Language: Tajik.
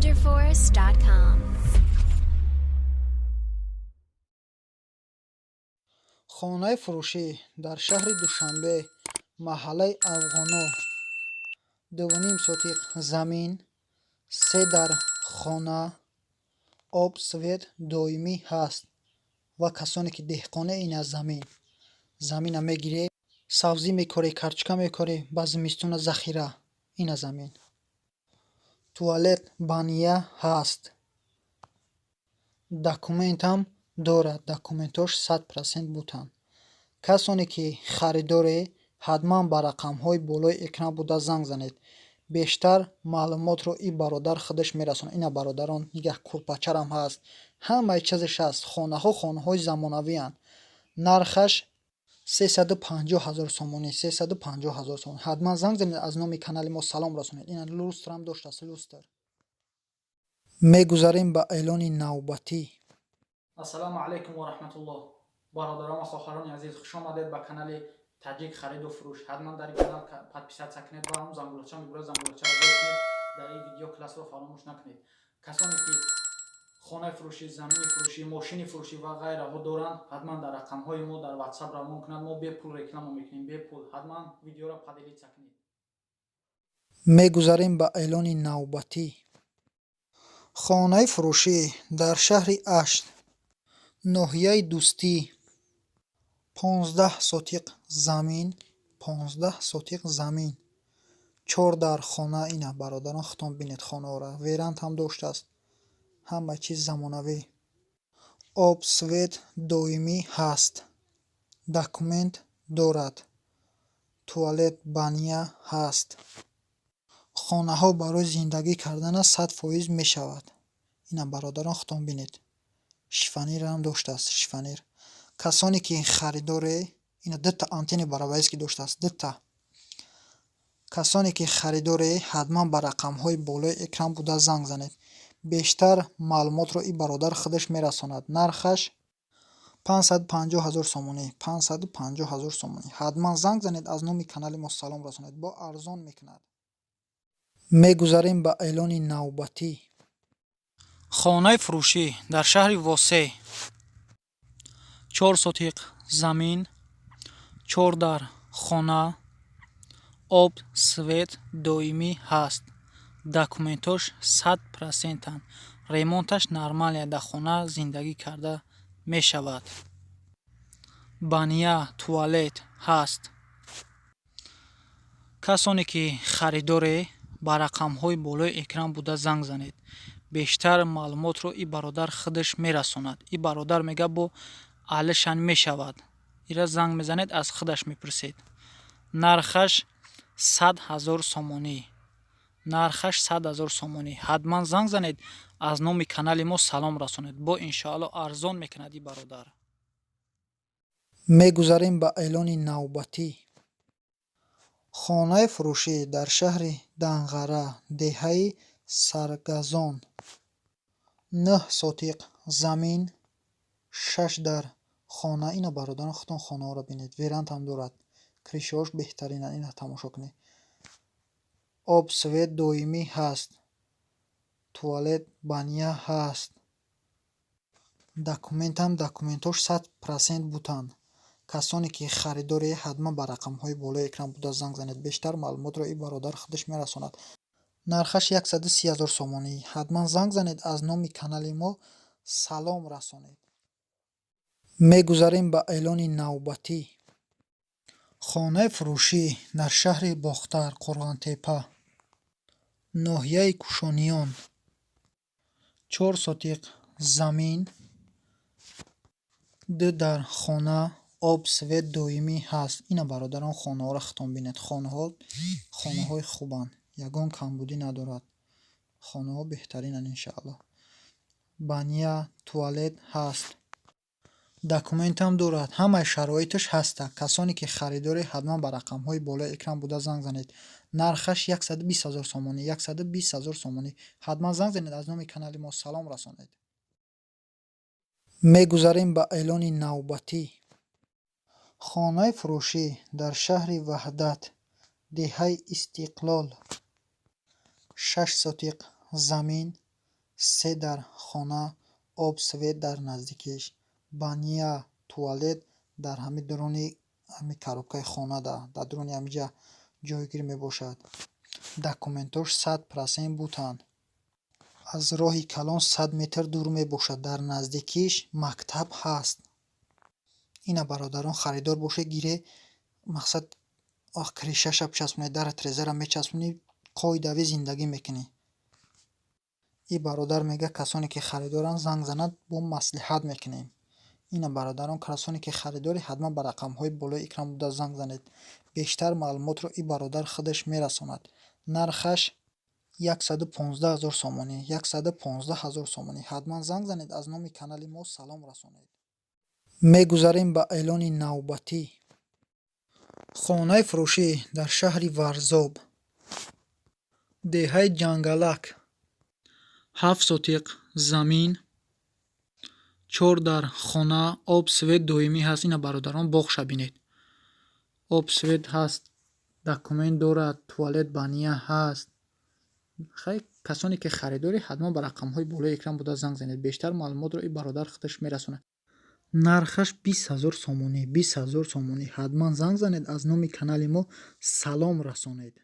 Wonderforest.com. Хонаи фурӯшӣ дар шаҳри Душанбе, маҳаллаи Афғоно, 2,5 сотиқ замин, се дар хона, об, свет доимӣ ҳаст. Ва касоне ки деҳқоне, ина замин. Замина мегирӣ, сабзӣ мекорӣ, картошка мекорӣ, ба зимистона захира. Ина замин. Туалет, баня ҳаст. Документам дорад, документош 100% бутанд. Касоне ки харидоре, ҳатман ба рақамҳои болои экран буда занг занед. Бештар маълумотро и бародар худаш мерасонад. Ина, бародарон, нигаҳ, курпачарам ҳаст. Ҳамаи чизаш ҳаст. Хонаҳо хонаҳои замонавианд. Нархаш 350 000 сомонӣ, 350 000 сомонӣ. Ҳатман занг занед, аз номи канали мо салом расонед. Ина, люстрам доштааст, люстр. Мегузарем ба эълони навбатӣ. Ассалому алайкум ва раҳматуллоҳ, бародарон ва хоҳарони азиз, хушомадед ба канали Таҷик хариду фурӯш. Ҳатман дар ин канал подписаться кунед ва ҳамун зангулача мебурад, зангулачаро зер кунед. Дар ин видео классро фаромӯш накунед. Касоне ки хонаи фурӯшӣ, замини фурӯшӣ, мошини фурӯшӣ ва ғайраҳо доранд, ҳатман дар рақамҳои мо дар Ватсап равон кунанд. Мо бепул реклама мекунем, бепул. Ҳатман видеоро поделиться кунед. Мегузарем ба эълони навбатӣ. Хонаи фурӯшӣ дар шаҳри Ашт, ноҳияи Дӯстӣ, 15 сотиқ замин, 15 сотиқ замин, чор дар хона. Ина, бародарон, худтон бинед хонаҳоро. Верандам доштааст. Ҳама чиз замонавӣ. Об, свет доимӣ ҳаст. Документ дорад. Туалет, баня ҳаст. Хонаҳо барои зиндагӣ кардана 100% мешавад. Ина, бародарон, худтон бинед. Шифоньерам доштааст, шифоньер. Касоне ки харидоре, ина, дута антенни параболический доштааст, дута. Касоне ки харидоре, ҳатман ба рақамҳои болои экран буда занг занед. Бештар маълумотро и бародар худаш мерасонад. Нархаш 550 000 сомонӣ, 550 000 сомонӣ. Ҳатман занг занед, аз номи канали мо салом расонед. Бо арзон мекунад. Мегузарем ба эълони навбатӣ. Хонаи фурӯшӣ дар шаҳри Восе, 4 сотиқ замин, чор дар хона, об, свет доимӣ ҳаст. Документош 100%анд. Ремонташ нормалия, дар хона зиндагӣ карда мешавад. Баня, туалет ҳаст. Касоне ки харидоре, ба рақамҳои болои экран буда занг занед. Бештар маълумотро и бародар худаш мерасонад. И бародар мегӯяд, бо алишан мешавад. Ира занг мезанед, аз худаш мепурсед. Нархаш 100 000 сомонӣ, нархаш 100 000 сомонӣ. Ҳатман занг занед, аз номи канали мо салом расонед. Бо иншоалло арзон мекунад и бародар. Мегузарем ба эълони навбатӣ. Хонаи фурӯшӣ дар шаҳри Данғара, деҳаи Саргазон, 9 сотиқ замин, шаш дар хона. Ина, бародарон, худтон хонаҳоро бинед. Верандам дорад. Крышаҳош беҳтаринанд. Ина, тамошо кунед. Об, свет доимӣ ҳаст. Туалет, баня ҳаст. Документам, документош 100% бутанд. Касоне ки харидоре, ҳатман ба рақамҳои болои экран буда занг занед. Бештар маълумотро и бародар худаш мерасонад. Нархаш 130 000 сомонӣ. Ҳатман занг занед, аз номи канали мо салом расонед. Мегузарем ба эълони навбатӣ. Хонаи фурӯшӣ дар шаҳри Бохтар, Қӯрғонтеппа, ноҳияи Кушониён, 4 сотиқ замин, ду дар хона, об, свет доимӣ ҳаст. Ина, бародарон, хонаҳоро худтон бинед. Хонаҳо хонаҳои хубанд, ягон камбудӣ надорад. Хонаҳо беҳтаринанд, иншааллоҳ. Баня, туалет ҳаст. Документам дорад, ҳамаи шароиташ ҳаста. Касоне ки харидоре, ҳатман ба рақамҳои болои экран буда занг занед. Нархаш 120 000 сомонӣ, 120 000 сомонӣ. Ҳатман занг занед, аз номи канали мо салом расонед. Мегузарем ба эълони навбатӣ. Хонаи фурӯшӣ дар шаҳри Ваҳдат, деҳаи Истиқлол, 6 сотиқ замин. Се дар хона, об, свет дар наздикиш, баня, туалет дар ҳамин дуруни ҳамин коробкаи хона, дар дуруни ҳаминҷа ҷойгир мебошад. Документош 100% бутанд. Аз роҳи калон 100 метр дур мебошад. Дар наздикиш мактаб ҳаст. Ина, бародарон, харидор бошед, гире. Мақсад, крышаша бичаспонед, дара, тирезаро мечаспонӣ, қоидавӣ зиндагӣ мекунӣ. И бародар мегӯяд, касоне ки харидоранд, занг зананд, бо маслиҳат мекунем. Ина, бародарон, касоне ки харидоред, ҳатман ба рақамҳои болои экран буда занг занед. Бештар маълумотро и бародар худаш мерасонад. Нархаш 115 000 сомонӣ, 115 000 сомонӣ. Ҳатман занг занед, аз номи канали мо салом расонед. Мегузарем ба эълони навбатӣ. Хонаи фурӯшӣ дар шаҳри Варзоб, деҳаи Ҷангалак. 7 сотиқ замин, чор дар хона, об, свет доимӣ ҳаст. Ина, бародарон, боғша бинед. Об, свет ҳаст, документ дорад, туалет, баня ҳаст. Хай, касоне ки харидоред, ҳатман ба рақамҳои болои экран буда занг занед. Бештар маълумотро и бародар худаш мерасонад. Нархаш 20 000 сомонӣ, 20 000 сомонӣ. Ҳатман занг занед, аз номи канали мо салом расонед.